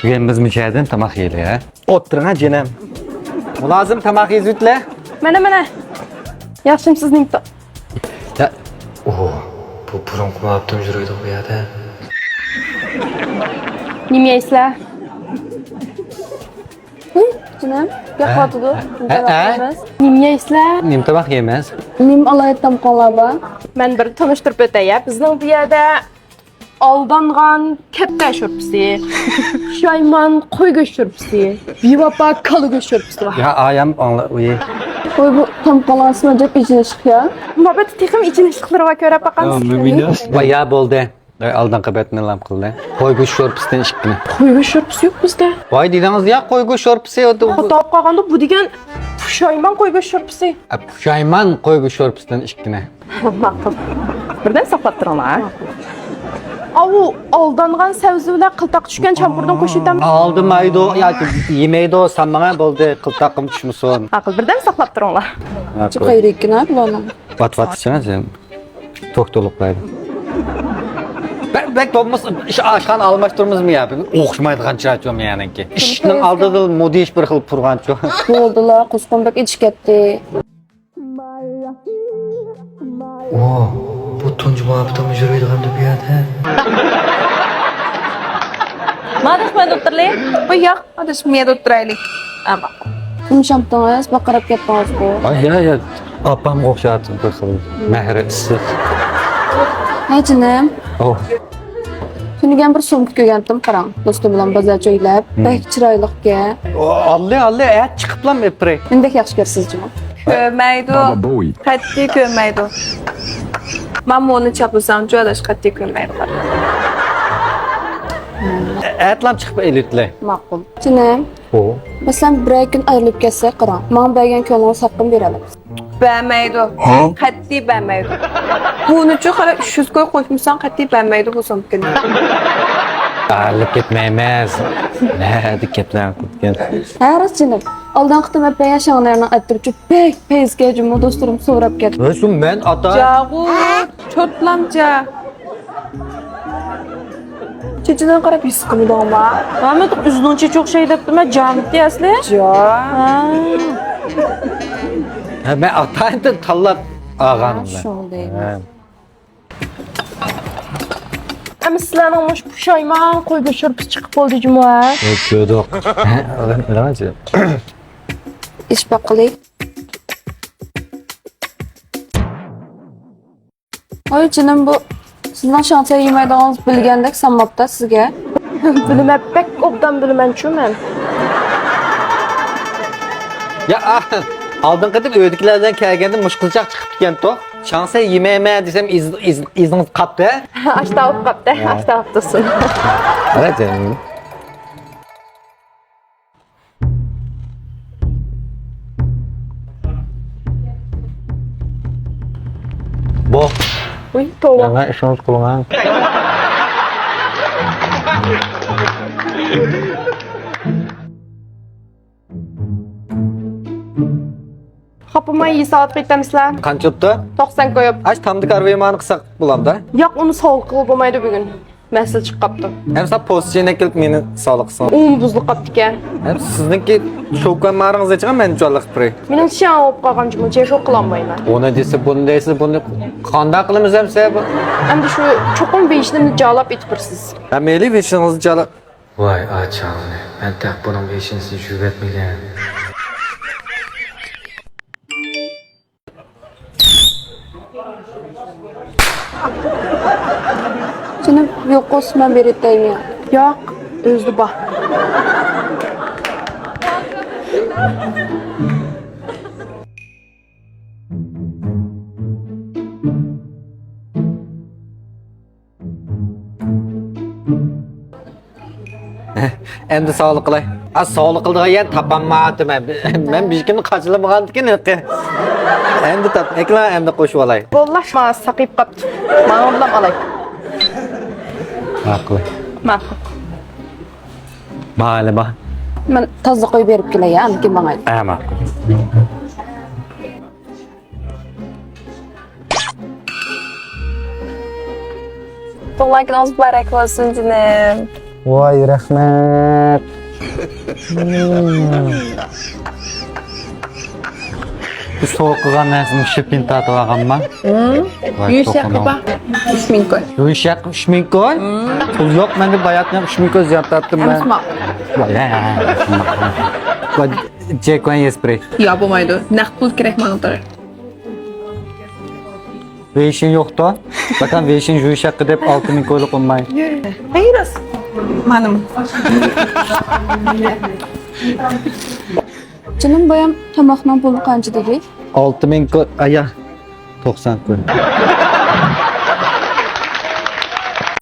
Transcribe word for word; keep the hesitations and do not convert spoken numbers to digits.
بۈگۈن بىز مۇشۇ يەردىن تاماق يەيلى، ھە؟ ئولتۇرۇڭ، ھە، جېنىم. مۇلازىم، تاماق يېزىۋېتىلە. مانا، مانا. ياخشىمۇسىز، نېمە تا- يا، ئوھ، بۇ بۇرۇنقى مۇئەپتىم يۈرىدۇ بۇ يەردە. نېمە يەيسىلەر؟ ھە، جېنىم، ياقىۋاتىدۇ. ھە؟ ھە؟ نېمە يەيسىلەر؟ نېمە تاماق يەيمىز؟ نېمە ئالايىتەم قوڭلار بار؟ مەن بىر تونۇشتۇرۇپ ئۆتەي، يا. بىزنىڭ بۇ يەردە ئالدانغان كەپتەر شورپىسى، پۇشايمان قوي گۆش شورپىسى، بىۋاپا كالا گۆش شورپىسى بار. يا، ئايام ئاڭلا، ئۇيى. ۋاي، بۇ تاماقلار ئىسمى ئەجەب ئېچىنىشلىق يا. مۇھەببەتتە تېخىمۇ ئېچىنىشلىقلىرى بار، كۆرۈپ باقامسىز؟ ۋاي، يا، بولدى. ئاي، ئالدىنقى بەتنى لام قىلدى. قوي گۆش شورپىسىدىن ئىككىنى. قوي گۆش شورپىسى يوق بىزدە. ۋاي دېدىڭىز يا، قوي گۆش شورپىسى. خاتا ئوقۇپ قالغاندا بۇ دېگەن پۇشايمان قوي گۆش شورپىسى. ئە، پۇشايمان قوي گۆش شورپىسىدىن ئىككىنى. ماقۇل. بىردەم ساقلاپ تۇرۇڭلار. ئاۋۇ ئالدانغان سەۋزە بىلەن قىلتاق چۈشكەن چامپۇردىن قوشۇۋېتەممۇ؟ ئالدىمايدۇ ياكى يېمەيدۇ، سان ماڭا بولدى، قىلتاققىمۇ چۈشمىسۇن. ماقۇل، بىردەم ساقلاپ تۇرۇڭلار. ماقۇل. چىقايلى ئىككىنى بۇلارنىڭ. ۋات، ۋات، چىقىڭ سەن. توختىلىقلايدۇ. بەك، بەك بولمىسا، ئىش ئاشخانا ئالماشتۇرىمىزمۇ يا؟ بىر ئوخشىمايدىغان چىرايچۇ مېنىڭكى. ئىشنىڭ ئالدىدا مۇدىش بىر خىل پۇرغانچۇ. بولدىلا، قۇسقۇم بەك ئېچىپ كەتتى. ئو، بۇ تۇنجى مۇھەببىتىم يۈرىدىغان دەپ يەردە. مادىش مەن ئوتتۇرلى. بۇ ياق. ئاداش، مەيدە ئولتۇرايلى. ئاما. يۇمشامتىڭىز، باقىراپ كەتتىڭىزغۇ. ئاي، يا، يا. ئاپامغا ئوخشايتتى بىر خىل. مەھرى ئىسسىق. ھە، جېنىم. ئوھ. تۈنۈگۈن بىر سومكا كۆرگەنتىم، قاراڭ. دوستۇم بىلەن بازار جايلاپ، بەك چىرايلىقكەن. ئاللى، ئاللى، ئەت چىقىپلا ئېپىرەي. نېمىدەك ياخشى كۆرىسىز جۇمۇ؟ كۆرمەيدۇ. بابا بوي. قەتئىي كۆرمەيدۇ. مانا بۇنى چاپلىساڭچۇ، ئاداش، قەتئىي كۆرمەيدۇ. ئەتلام چىقىپ ئېلىۋېتىلەي. ماقۇل. جېنىم. ئو. مەسىلەن، بىرەر كۈن ئايرىلىپ كەتسەك، قاراڭ، ماڭا بەرگەن كۆڭلىڭىز ھەققىنى بېرەلەمسىز؟ بەرمەيدۇ. ھە؟ قەتئىي بەرمەيدۇ. بۇنىچۇ قارا، ئۈچ يۈز كوي قوشمىساڭ، قەتئىي بەرمەيدۇ بۇ سومكىنى. ئايرىلىپ كەتمەيمىز. نەدە كەتمەي قىلىپ كەت. ھە، راست جېنىم. ئالدىنقى قېتىم ئەپ بەرگەن شاڭنەرنىڭ ئەتىرىچۇ بەك پەيزكەن جۇمۇ، دوستلىرىم سوراپ كەتتى. ۋە شۇ مەن ئاتا. جاغۇ، چوتلامچا. چېچىنىڭ قاراپ ھېس قىلمىدىڭما؟ مەن ئۆزىنىڭ چېچى ئوخشاي دەپتىمەن، جانتى ئەسلى. جا. ھە. ھە، مەن ئاتايىن تاللاپ ئالغانىم. شۇڭا دەيمەن. ھە. ئەمما سىلەرنىڭ مۇشۇ پۇشايمان قوي گۆش شورپىسى چىقىپ بولدى جۇمۇ، ھە؟ يوق، كۆردۇق. ئىچ باققىلى. ۋاي جېنىم، بۇ سىزنىڭ شاڭسەي يېمەيدىغىنىڭىزنى بىلگەندەك سانماپتا سىزگە. بىلىمەن، بەك ئوبدان بىلىمەنچۇ مەن. يا، ئالدىنقى قېتىم ئۆيدىكىلەر بىلەن كەلگەندە مۇشۇ قىزچاق چىقىپتىكەنتۇ. شاڭسەي يېمەيمەن دېسەم، ئىز-، ئىز-، ئىزىڭىز قاپتۇ، ھە؟ ئاشتا بولۇپ قاپتۇ، ھە. ئاشتا بولۇپ تۇرسۇن. ھە، جېنىم. بو. ئۇي، توۋا. يەنە ئىشىڭىز قىلىڭ. خاپىماي ھېسابات قىلىتەمسىلەر؟ قانچە بوپتۇ؟ توقسان كوي. ئاش تامدىكى ئارۋىمانى قىلساق بولامدا؟ ياق، ئۇنى سوۋغا قىلغىلى بولمايدۇ بۈگۈن. مەسىلە چىقىپ قاپتۇ. ھەم ساپ پوستچىنى ئەكېلىپ مېنى ساۋلىق قىلسىڭ. ئۇمۇ بۇزۇلۇپ قاپتىكەن. ھەم سىزنىڭكى شوكان مارىڭىزنى چىقا مەن جۇۋانلىق قىلىپ بېرەي. مېنىڭ چىشىم ئاغرىپ قالغان جۇمۇ، جېشو قىلالمايمەن. ئۇنى دېسە، بۇنى دەيسىز، بۇنى قانداق قىلىمىز ئەمسە بۇ؟ ئەمدى شۇ چوقۇم ۋېشنىمنى جالاپ ئېتىپ بېرىسىز. ھە، مەيلى، ۋېشىڭىزنى جالاپ. ۋاي ئاچاڭنى، مەن تېخى بۇنىڭ ۋېشىنىسىنى يۇيۇۋەتمىگەن. جېنىم، يوق بولسا مەن بېرىپ دەيمەن. ياق، ئۆزى بار. ئەمدى ساۋلىق قىلاي. ئا، ساۋلىق قىلىدىغان يەر تاپالمايتتىم مەن. مەن بىر كۈنى قاچىلىمىغاندىكىن ھېلىقى. ئەمدى تاپ، ئەكلا ئەمدى قوشۇۋالاي. بوللا، ما ساقىيىپ قاپتۇ. ماڭا بىلەن ئالاي. ماقۇل. ماقۇل. ماقۇل. مەن تازا قويۇپ بېرىپ كېلەي، ئاندىن كېيىن ماڭاي. ئە، ماقۇل. تۇغۇلغان كۈنىڭىز مۇبارەك بولسۇن، جېنىم. ۋاي، رەھمەت. بۇ سوۋغا قىلغان نەرسىنى شىپىن تارتىپ ئالغانما؟ ۋاي، يۈيۈش ھەققى بار. ئۈچ مىڭ كوي. يۈيۈش ھەققى ئۈچ مىڭ كوي؟ پۇل يوق مەندە، باياتىن ئۈچ مىڭ كوي زىيان تارتتىم مەن. ۋاي، ۋاي، ۋاي. يا، بولمايدۇ. نەق پۇل كېرەك ماڭا. ۋېيشىن يوقتا؟ باكان ۋېيشىن يۇيۇش ھەققى دەپ ئالتە مىڭ كويلۇق بولماي. ھەي راست. مانىم. جېنىم بايام تاماقنىڭ پۇلى قانچە دېدى؟ ئالتە مىڭ كوي، ئايا. توقسان كوي.